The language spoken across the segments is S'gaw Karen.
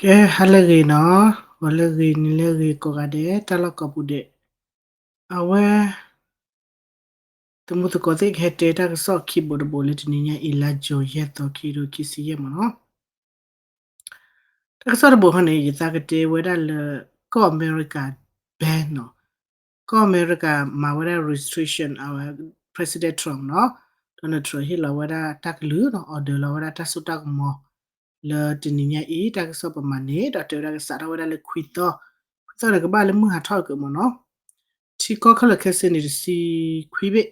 ကဲ ဟါလၢအဂ့ၤနီၤ, ဂီၤလၢအဂ့ၤ နံၤလၢအဂ့ၤ ကိးဂၤဒဲး တၢ်လီၢ်ကိးပူၤဒဲး, အဝဲ သမူသကိးသ့ၣ်ကဟဲတဲတၢ်ကစီၣ်ခံဘိတဘိလၢတနံၤညါအံၤ လါယူၤ ယဲၢ်သီ ခံကထိခံဆံယဲၢ်မ့ၢ်နီၤ. တၢ်ကစီၣ်တဘိခီန့ၣ် ယသးကတဲဝဲဒၣ်လၢ ကီၢ်အမဲရကၤ ban နီၤ, ကီၢ်အမဲရကၤမၤဝဲဒၣ် restriction အဝဲ President Trump နီၤ, Donald Trump ဟ့ၣ်လီၤဝဲဒၣ်တၢ်ကလုၢ်နီၤ, order လီၤဝဲဒၣ်တၢ်စိတၢ်ကမီၤ လၢတနံၤညါအံၤ တၢ်ကစီၣ်ပမၤန့ၣ် ဒီးတဲဝဲဒၣ်ကစးထီၣ်ဝဲဒၣ်လၢခွံသီ, ခွံသီန့ၣ် ကဘၣ်လၢမုၢ်ဟးထီၣ်က့ၤမ့ၢ်နီၤ. ထံကီၢ်ခဲလၢာ်ခဲဆ့န့ၣ် တဆံခွံဘ့ၣ်,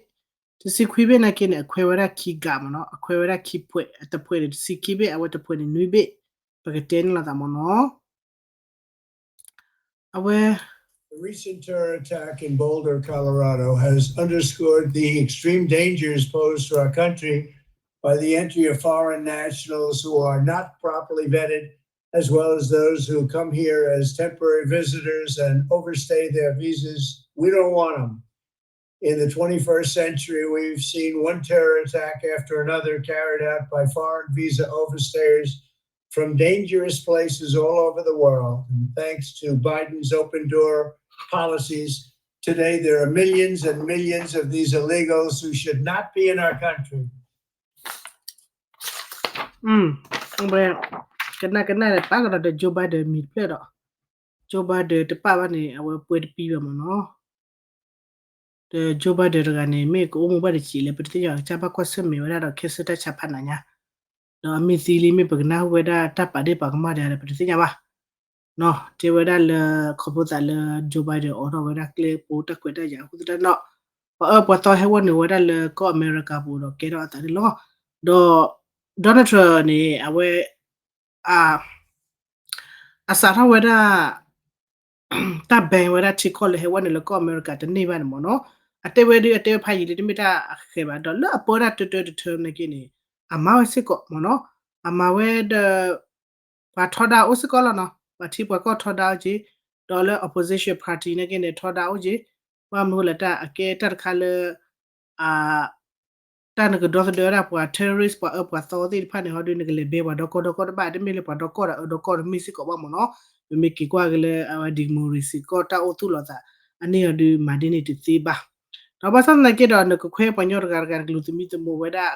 တဆံခွံဘ့ၣ်နာ်က့န့ၣ် အခွဲးဝဲဒၣ်ခံဂၤမ့ၢ်နီၤ, အခွဲးဝဲဒၣ်ခံဖှဲး, အတဖှဲးန့ၣ် တဆံခံဘ့ၣ်, အဝဲတဖှဲးန့ၣ် နွံဘ့ၣ်, ပကတဲန့ၣ်လိာ်သးမ့ၢ်နီၤ. အဝဲ The recent terror attack in Boulder, Colorado, has underscored the extreme dangers posed to our country by the entry of foreign nationals who are not properly vetted, as well as those who come here as temporary visitors and overstay their visas. We don't want them. In the twenty-first century, we've seen one terror attack after another carried out by foreign visa overstayers from dangerous places all over the world. And thanks to Biden's open door policies, today there are millions and millions of these illegals who should not be in our country. ကနၣ်ကနၣ်န့ၣ် ပာ်ကဒီးဒီး Joe Biden မံၤတဖျၢၣ်ဒီး Joe Biden တပာ်ဘၣ်န့ၣ် အဝဲပှဲၤတပံဘၣ်မ့ၢ်နီၤ. ဒီး Joe Biden တဂၤန့ၣ် မ့ၢ်ကအိၣ်မူဘၣ်တစဲးလဲၣ် ပတသ့ၣ်ညါ ကစၢ်ဘၣ်ကွၢ်ဆၢၣ်မဲာ်ဝဲဒၣ်ဒီး cancer တၢ်ဆါဖးနးညါ, ဒီးအမ့ၢ်သံလံ မ့ၢ်ပကနၢ်ဟူဝဲဒၣ်တၢ်ပာ်ဒ့ၣ်ပာ်ကမၣ်ဒီး ပတသ့ၣ်ညါဘၣ်. တဲဝဲဒၣ်လၢ ခီဖျိသးလၢ Joe Biden အိးထီၣ်ဝဲဒၣ်ကျဲဖိတၢ်ကွဲးတၢ်ယာ်အဃိသတးဒီး ပှၤအၢပှၤသီဟဲဝီန့ၢ်ဝဲဒၣ်လၢကီၢ်အမဲရကၤပူၤဒီးကဲထီၣ်အသးန့ၣ်လီၤ. ဒီး Donald Trump န့ၣ် အဝဲ အစးထီၣ်ဝဲဒၣ် တၢ် ban ဝဲဒၣ်ထံကီၢ်လၢဟဲဝီန့ၣ်လၢကီၢ်အမဲရကၤတန့ၢ်ဘၣ်န့ၣ်မ့ၢ်နီၤ. အတဲဝဲဒၣ် အတဲဝဲဖးယံာ်လံ တမ့ၢ်တၢ်အဃဲၤဘၣ် ဒီးလၢအပၢတၢ်တၢတၢတ term နာ်က့န့ၣ် အမၤဝဲစ့ၢ်ကီးမ့ၢ်နီၤ. အမၤဝဲဒီး ပှၤထီဒါအိၣ်စ့ၢ်ကီးလီၤနီၤ. ပှၤထံပှၤကီၢ်ထီဒါအိၣ်က့ၤ, ဒီးလၢ opposition party နာ်က့န့ၣ် ထီဒါအိၣ်က့ၤ, ဘၣ်မနုၤလဲၣ် တၢ်အကဲတၢ်တခါလၢ တၢ်နကဒီသဒၢဝဲဒၣ်ပှၤ terrorist ပှၤအၢပှၤသီသ့ၣ်တဖၣ်န့ၣ် ဟီဒုးနကလဲၤဘဲပှၤဒီကီၢ်ဒီကီၢ်တဘၣ် တမ့ၢ်လၢပှၤဒီကီၢ်ဒီးအၢဒီကီၢ်တမ့ၢ်စ့ၢ်ကီးဘၣ်မ့ၢ်နီၤ. ပမ့ၢ်က့ၤကွၢ်က့ၤလၢအဝဲ democracy ကီၢ်တၢ်အိၣ်သူၣ်လီၤသး အန့ၢ်ဟီဒုးမၤဒ်န့ၣ်တသ့ဘၣ်. ဒီးဘၣ်ဆၣ်သနာ်က့ဒီး နကခွဲးပှၤကညီတဂၤတဂၤ နကလူၤသမံသမိးဝဲဒၣ်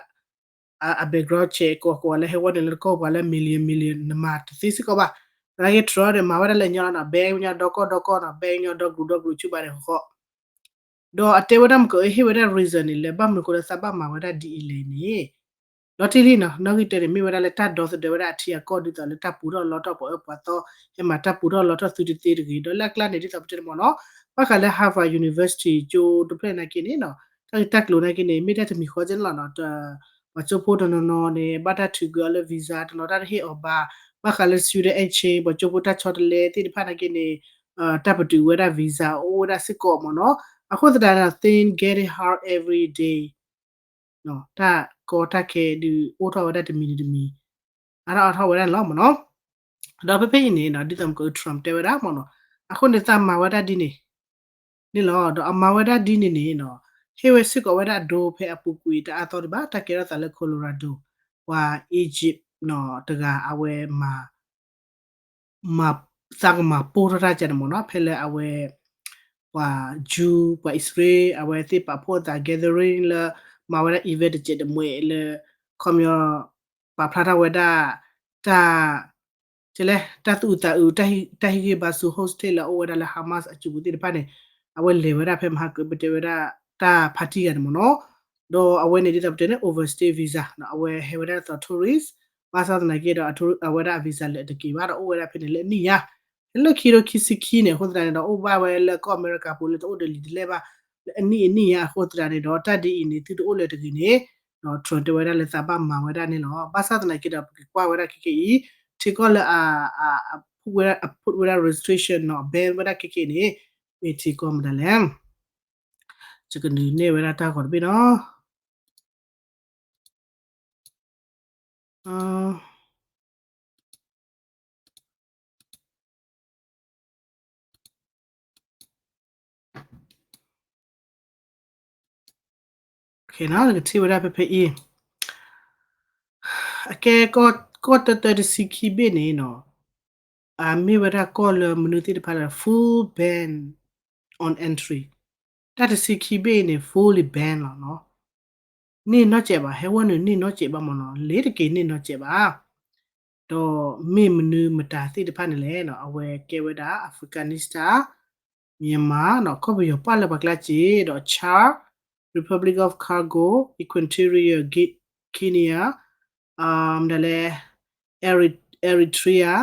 အ background check ကိးကိးလၢဟဲဝီန့ၣ်လၢတကီၢ်ပှၤလၢ million million နမၤတသ့စ့ၢ်ကီးဘၣ်. သနာ်က့ Trump ဒီးမၤဝဲဒၣ်လၢညီလီၤနီၤ ဘဲညီဒီကီၢ်ဒီကီၢ်နီၤ ဘဲညီဒီကလုာ်ဒီကလုာ်ဆူၣ်ဘၣ်န့ၣ် ဃီဃီ ဒီးအတဲဝဲဒၣ်မ့ၢ်ကဟ့ၣ်ဝဲဒၣ် reason န့ၣ် လၢဘၣ်မနုၤဃိလၢသးဘၣ်မၤဝဲဒၣ်ဒ်အံၤလဲၣ်န့ၣ် လီၤတံၢ်လံနီၤ နီၣ်ဂံၢ်တၢန့ၣ် မ့ၢ်ဝဲဒၣ်လၢတၢ်ဒီသဒၢဝဲဒၣ်အထံအကီၢ် ဒ်သိးလၢတၢ်ပူၤထီၣ်လီထီၣ်ပှၤအၢပှၤသီ ဟဲမၤတၢ်ပူၤထီၣ်လီထီၣ်သုတသ့တဂ့ၤ ဒီးလၢအကျါန့ၣ် ဒ်သိးပတဲန့ၣ်မ့ၢ်နီၤ ဘၣ်ဃးလၢ Harvard University ကၠိတဖျၢၣ်နာ်က့န့ၣ်နီၤ တၢ်ဂ့ၢ်တၢ်ကျိၤနာ်က့န့ၣ် မ့ၢ်တၢ်တမံၤဃီကဲန့ၣ်လီၤနီၤ ပှၤကၠိဖိတနီၤနီၤန့ၣ် ဘၣ်တၢ်ထုးကွံာ်အီၤလၢ visa တနီၤတၢ်တဟ့ၣ်အီၤဘၣ် ဘၣ်ဃးလၢ student exchange ပှၤကၠိဖိတၢ်ဆီတလဲသ့ၣ်တဖၣ်နာ်က့န့ၣ် တၢ်ပတုာ်ဝဲဒၣ် visa အိၣ်ဝဲဒၣ်စ့ၢ်ကီးမ့ၢ်နီၤ အဃိသတးန့ၣ် things getting hard every day တၢ်ကီတၢ်ခဲဒုးအိၣ်ထီၣ်ဝဲဒၣ်တမံၤတမံၤ အါထီၣ်အါထီၣ်ဝဲဒၣ်လီၤမ့ၢ်နီၤ ဒီးဖဲဖဲအံၤန့ၣ်နီၤ ဒ်သိးမ့ၢ်က Trump တဲဝဲဒၣ်မ့ၢ်နီၤ အဃိန့ၣ်သးမၤဝဲဒၣ်ဒ်န့ၣ် န့ၣ်လီၤ ဒီးအမၤဝဲဒၣ်ဒ်န့ၣ်န့ၣ်နီၤ ဟ့ၣ်ဝဲစ့ၢ်ကီးဝဲဒၣ်ဒိဖဲအပူၤကွံာ်တအါသီဒံးဘၣ် တၢ်ကဲထီၣ်သးလၢ Colorado ပှၤ Egypt နီၤ တဂၤအဝဲမၤ မၤ သးကမၤပိၢ်ထီၣ်တၢ်ကန့ၣ်မ့ၢ်နီၤ ဖဲလၢအဝဲ ပှၤ Jew ပှၤအံၣ်စရ့လး အဝဲသ့ၣ်ပာ်ဖှိၣ်သး gathering လၢ မၤဝဲဒၣ် event တစဲးတမှဲးလၢ ခီပညီ ပာ်ဖျါထီၣ်ဝဲဒၣ် တၢ် ကလဲၣ် တၢ်သူၣ်အုးသးအုး တၢ်ဟ့ၣ်ဂံၢ်ဘါဆူ hostage လၢအအိၣ်ဝဲဒၣ်လၢ Hamas အစုပူၤသ့ၣ်တဖၣ်န့ၣ် အဝဲလဲၤဝဲဒၣ်ဖဲမဟါကၢၤ ပတဲဝဲဒၣ် တၢ် party ဂၤန့ၣ်မ့ၢ်နီၤ ဒီးအဝဲန့ၣ်ဒ်သိးပတဲန့ၣ် overstay visa အဝဲဟဲဝဲဒၣ်ဒ်သိး tourist ဘၣ်ဆၣ်သနာ်က့ဒီး အဝဲဒၣ်အ visa လၢအတက့ၤဘၣ်ဒီးအိၣ်ဝဲဒၣ်ဖဲန့ၣ်လၢအနံၣ်ညါ လၢခံကထိခံဆံခံန့ၣ် အဃိသတးန့ၣ်ဒီး အိၣ်ဘၣ်ဝဲလၢကီၢ်အမဲရကၤပူၤလၢတအိၣ်ဒီးလံာ်တလဲၢ်ဘၣ် လၢအနံၣ်အနံၣ်ညါအဃိသတးန့ၣ်ဒီး တၢ်ဒ်အံၤန့ၣ် သုတအိၣ်လၢၤတဂ့ၤန့ၣ် Trump တဲဝဲဒၣ်လၢသးဘၣ်မၤဝဲဒၣ်န့ၣ်လီၤ. ဘၣ်ဆၣ်သနာ်က့ဒီး ပကကွၢ်ဝဲဒၣ်ခဲကနံၣ်အံၤ ထံကီၢ်လၢအ အ put ဝဲဒၣ် restriction နီၤ ban ဝဲဒၣ်ခဲကနံၣ်အံၤန့ၣ် မ့ၢ်ထံကီၢ်မတၤလဲၣ် ယကဒုးနဲၣ်ဝဲဒၣ်တၢ်ဂီၤတဘ့ၣ်နီၤ ကထံၣ်ဝဲဒၣ်ဖဲဖဲအံၤ အကဲ ကီၢ်တၢတၢတဆံခံဘ့ၣ်န့ၣ်နီၤ မ့ၢ်ဝဲဒၣ်ကီၢ်လၢမနုၤသ့ၣ်တဖၣ်လၢ full ban on entry, တၢ်တဆံခံဘ့ၣ်အံၤန့ၣ် fully ban လီၤနီၤ. န့ၢ်နီၢ်စဲးဘၣ်, ဟဲဝဲနုာ်န့ၢ်နီၢ်စဲးဘၣ်မ့ၢ်နီၤ, လ့ၤတက့ၤန့ၢ်နီၢ်စဲးဘၣ်. ဒီးမ့ၢ်မနုၤမတၤသ့ၣ်တဖၣ်န့ၣ်လဲၣ်နီၤ, အဝဲကဲဝဲဒၣ် Afghanistan, Myanmar နီၤ, ကီၢ်ပယီၤပာ်လၢပှၤကျါစ့ၢ်, ဒီး Chad, Republic of Congo, Equatorial Guinea, မတၤလဲၣ်, Eritrea,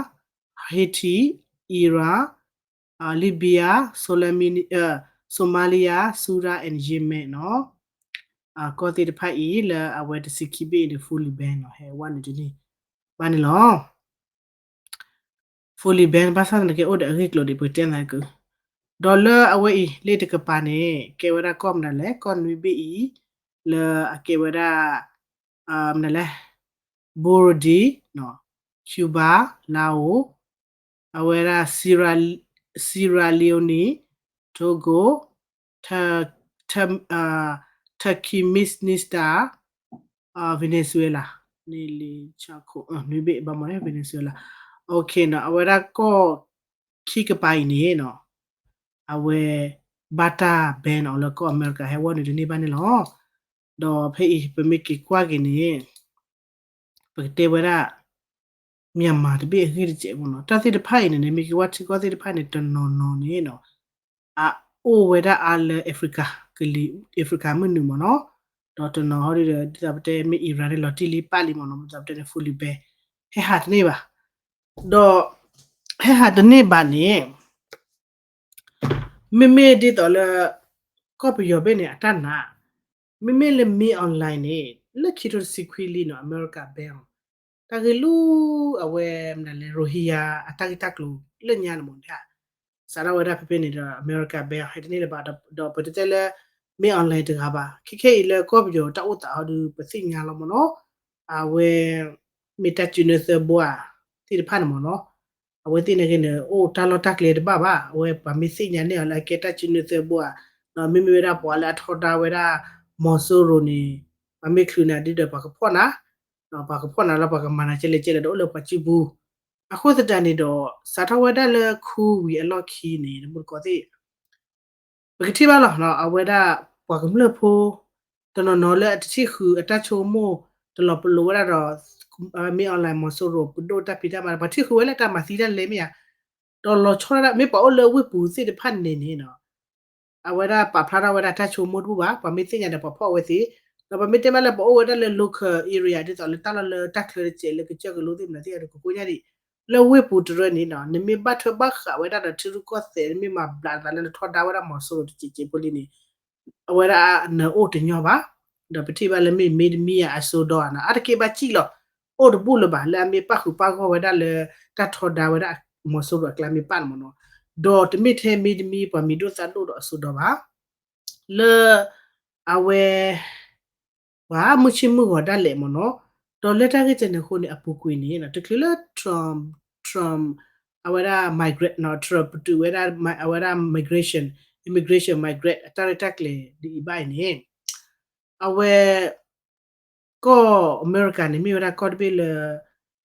Haiti, Iran, Libya, Somalia, Sudan and Yemen နီၤ. ကီၢ်သ့ၣ်တဖၣ်အံၤ လၢအဝဲတဆံခံဘ့ၣ်အံၤန့ၣ် fully ban လီၤ, ဟဲဝဲနုာ်တန့ၢ်ဘၣ်န့ၣ်လီၤ. fully ban ဘၣ်ဆၣ်သနာ်က့ အိၣ်ဒီးအဂ့ၢ်ကျိၤဒံး ပကတဲနၤက့ၤ, ဒီးလၢအဝဲအံၤ လ့ၤတကပၤန့ၣ် ကဲဝဲဒၣ်ကီၢ်မနုၤလဲၣ်, ကီၢ်နွံဘ့ၣ်အံၤ လၢအကဲဝဲဒၣ် မနုၤလဲၣ်, Burundi, Cuba, Laos, အဝဲဒၣ် Sierra Leone, Togo, Turkmenistan, Venezuela, န့ၣ်လံ, နွံဘ့ၣ်ဘၣ်မ့ၢ် Venezuela, အဝဲဒၣ်ကီၢ်ခံကပၤအံၤန့ၣ်နီၤ, အဝဲ ဘၣ်တၢ် ban အီၤလၢကီၢ်အမဲရကၤ ဟဲဝဲနုာ်တန့ၢ်ဘၣ်န့ၣ်လီၤ. ဒီးဖဲအံၤ ပမ့ၢ်က့ၤကွၢ်က့ၤန့ၣ် ပကတဲဝဲဒၣ် Myanmar တဘ့ၣ်အဂ့ၢ်တစဲးမ့ၢ်နီၤ, တၢ်သ့ၣ်တဖၣ်အံၤန့ၣ် နမ့ၢ်က့ၤကွၢ်ထံကီၢ်သ့ၣ်တဖၣ်န့ၣ် တနီၤနီၤန့ၣ်နီၤ, အအိၣ်ဝဲဒၣ်အါလၢ Africa မုၢ်နုာ်မ့ၢ်နီၤ, ဒီးတနီၤဟီဒ်ဒီး ဒ်သိးပတဲမ့ၢ် Iran န့ၣ် လီၤတံၢ်လံပာ်လံမ့ၢ်နီၤ, ဒ်သိးပတဲန့ၣ် fully ban ဟဲဟးတန့ၢ်ဘၣ်, ဒီး ဟဲဟးတန့ၢ်ဘၣ်န့ၣ် မ့မ့ၢ်ဒ်သိးလၢ ကီၢ်ပယီၤဘ့ၣ်န့ၣ် အတၢ်နာ်, မ့မ့ၢ်လၢ Min Aung Hlaing န့ၣ် လၢခံထိတဆံခွံလံနီၤ အမဲရကၤ ban အီၤ, တၢ်ဂ့ၢ်လူၤအဝဲမနုၤလဲၣ် Rohingya အတၢ်ဂ့ၢ်တၢ်ကျိၤလၢညါန့ၣ်မ့ၢ်ဒၣ် စးထီၣ်ဝဲဒၣ်ဖဲဖဲန့ၣ်ဒီး အမဲရကၤ ban အီၤ ဟဲတန့ၢ်လၢၤဘၣ်, ဒီးပတတဲလၢ Min Aung Hlaing တဂၤဘၣ်, ခဲခဲအံၤလၢကီၢ်ပယီၤတၢ်အိၣ်သးဟီဒုး ပသ့ၣ်ညါလီၤမ့ၢ်နီၤ, အဝဲ မ့ၢ်တၢ်စုနၢသၢဘိဧါ သ့ၣ်တဖၣ်န့ၣ်မ့ၢ်နီၤ, အဝဲသ့ၣ်န့ၣ်ဂ့ၤန့ၣ် အိၣ်တၢ်လီၢ်တၢ်ကျဲတဘၣ်ဘၣ်, အဝဲပှၤမ့ၢ်သ့ၣ်ညါန့ၢ်အီၤလၢအကဲတၢ်စုနၢသၢဘိဧါ, ဒီးမ့မ့ၢ်ဝဲဒၣ်ပှၤလၢအထီဒါဝဲဒၣ် မီၤစိရိၤန့ၣ် ပှၤမ့ၢ်ချုးနၤဒ်ဒီးပှၤကဖီၣ်နၤ, ပှၤကဖီၣ်နၤလၢပှၤကမၤနၤကဲလဲၣ်ကဲလဲၣ်ဒီးအိၣ်လၢပှၤစုပူၤ, အဃိသတးန့ၣ်ဒီး စးထီၣ်ဝဲဒၣ်လၢခူဝံၤအလီၢ်ခံန့ၣ် တမူတကိးသ့ၣ် ပကထံၣ်ဘၣ်လီၤ, အဝဲဒၣ်ပှၤကမျၢၢ်ဖိ တနီၤနီၤလၢအတထံၣ်ဃုာ်အတၢ်ဆိကမိၣ် တလီၤပလိာ်ဝဲဒၣ်ဒီး မ့ၢ် online မီၤစိရိၤပဒိၣ်တၢ်ဖံးတၢ်မၤ ပှၤထံၣ်ဃုာ်ဝဲလၢတၢ်မၤသံတၢ်လဲၢ်မ့ၢ်ဧါ, ဒီးလီၤဆီဒၣ်တၢ် မ့ၢ်ပှၤအိၣ်လၢဝ့ၢ်ပူၤသ့ၣ်တဖၣ်န့ၣ်န့ၣ်နီၤ အဝဲဒၣ်ပာ်ဖျါထီၣ်ဝဲဒၣ်တၢ်ဆိကမိၣ်တဘူၣ်ဘၣ်, ပှၤမ့ၢ်သ့ၣ်ညါဒီးပှၤဖီၣ်အဝဲသ့ၣ်, ဒီးပမ့ၢ်တဲမးလၢပှၤအိၣ်ဝဲဒၣ်လၢ local area ဒ်သိးလၢတၢ်လီၢ်လၢတၢ်ချၢတစဲးလၢကစၢၢ်ကလိသ့ၣ်မနုၤသ့ၣ်အီၤဒီးကကိညါဒံး, လၢဝ့ၢ်ပူၤတရၢန့ၣ်နီၤ နမ့ၢ်ဘၣ်ထွဲဘၣ်ဃးဝဲဒၣ်ဒီးထံရူၢ်ကီၢ်သဲး နမ့ၢ်မၤဘျးသးလၢနထီဒါဝဲဒၣ်မီၤစိရိၤတစဲးစဲးဖိလံန့ၣ် အဝဲဒၣ်နအိၣ်တညီဘၣ်, ဒီးပထံၣ်ဘၣ်လၢမ့ၢ် မ့တမံၤ အစိဒီးနီၤ အါတက့ၢ်ဘၣ်စံၣ်လီၤ, အိၣ်တဘူၣ်လၢၤဘၣ် လၢအမ့ၢ်ပၣ်ဃုာ်ပၣ်ဂီၢ်ဝဲဒၣ်လၢတၢ်ထီဒါဝဲဒၣ်မီၤစိရိၤအကျါမ့ၢ်ပၣ်န့ၣ်မ့ၢ်နီၤ, ဒီးတမ့ၢ်ထဲမ့တမံၤပှၤမံၤဒိၣ်သၣ်ဒိၣ်ဒီးအစိဒီးဘၣ် လၢ အဝဲ ပှၤမုၢ်ဆ့ၣ်မုၢ်ဂီၤဒၣ်လဲာ်မ့ၢ်နီၤ, ဒီးလၢတၢ်ဂ့ၢ်တၢ်န့ၣ်အဃိန့ၣ် အပူၤကွံာ်န့ၣ် တချုးလၢ Trump Trump အဝဲဒၣ် migrant နီၤ Trump ပတုာ်ဝဲဒၣ် အဝဲဒၣ် migration immigration migrant အတၢ်ရဲၣ်တၢ်ကျဲၤဒ်အံၤဘၣ်အံၤန့ၣ် အဝဲ ကီၢ်အမဲရကၤန့ၣ် မ့ၢ်ဝဲဒၣ်ကီၢ်တဘ့ၣ်လၢ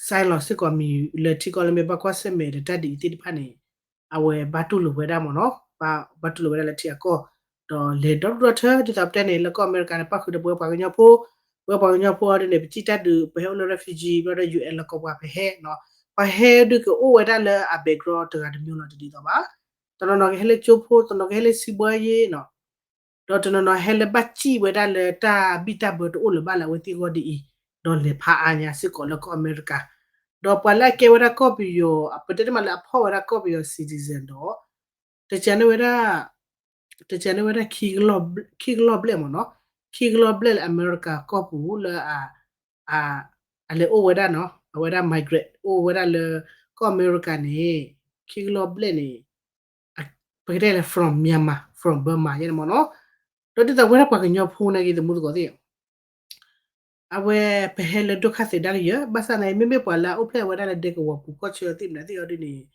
စဲးလီၤစ့ၢ်ကီးမံၤလၢထံကီၢ်လၢမ့ၢ်ဘၣ်ကွၢ်ဆၢၣ်မဲာ်ဒီးတၢ်ဒ်အံၤသ့ၣ်တဖၣ်န့ၣ် အဝဲဘၣ်တူၢ်လိာ်ဝဲဒၣ်မ့ၢ်နီၤ, ဘၣ်တူၢ်လိာ်ဝဲဒၣ်လၢထံအကီၢ်, ဒီးလဲၤဒီဒူၣ်ဒီထၢ ဒ်သိးပတဲန့ၣ် လၢကီၢ်အမဲရကၤန့ၣ် ပၣ်ဃုာ်ဒီးပဝဲပှၤကညီဖိ, ပဝဲပှၤကညီဖိအီၤဒ်န့ၣ် ပစံၣ်တၢ်ဒုး ပဟဲအိၣ်လၢ refugee ဘျီဒီး ယူၣ်အဲၣ် လီၤကီးပှၤပဟဲနီၤ, ပှၤဟဲဒုးကအိၣ်ဝဲဒၣ်လၢအ background တဂၤတမံၤလီၤတဒ်သိးဘၣ်, တနီၤနီၤကဟဲလၢကၠိဖိ, တနီၤကဟဲလၢစံးဘှါယ့နီၤ ဒီးတနီၤနီၤဟဲလၢဘၣ်စံၣ်ဝဲဒၣ်လၢတၢ်ဘံၣ်တၢ်ဘၢတအိၣ်လၢၤဘၣ်လၢအဝဲသ့ၣ်ဂီၢ်ဒ်အံၤ, ဒီးလဲၤဖးအါညါစ့ၢ်ကီးလၢကီၢ်အမဲရကၤ, ဒီးပှၤလၢအကဲဝဲဒၣ်ကီၢ်ပယီၤ ပတဲတမးလၢအဖီၣ်ဝဲဒၣ်ကီၢ်ပယီၤ citizen ဒီး တကးန့ၢ်ဝဲဒၣ် တကးန့ၢ်ဝဲဒၣ် ခံကလီၢ်ဘျဲၣ်မ့ၢ်နီၤ, ခံကလီၢ်ဘျဲၣ်လၢအမဲရကၤကီၢ်ပူၤလၢ အလဲၤအိၣ်ဝဲဒၣ်နီၤ, အဝဲဒၣ် migrant အိၣ်ဝဲဒၣ်လၢ ကီၢ်အမဲရကၤန့ၣ် ခံကလီၢ်ဘျဲၣ်န့ၣ် ပကတဲလၢ from Myanmar, from Burma ယဲန့ၣ်မ့ၢ်နီၤ, ဒီးဒ်သိးဝဲဒၣ်ပှၤကညီဖိန့ၣ်ဂ့ၤ သမူသကိးသ့ၣ် အဝဲပဟဲလၢဒိၣ်ခါသ့းဒါကယၢၤ, ဘၣ်ဆၣ်သနာ်က့ မ့မ့ၢ်ပှၤလၢအအိၣ်ဖျဲၣ်ဝဲဒၣ်လၢဒဲကဝီၤပူၤကီၢ်ဆၢသ့ၣ်မနုၤသ့ၣ်အီၤဒ်န့ၣ်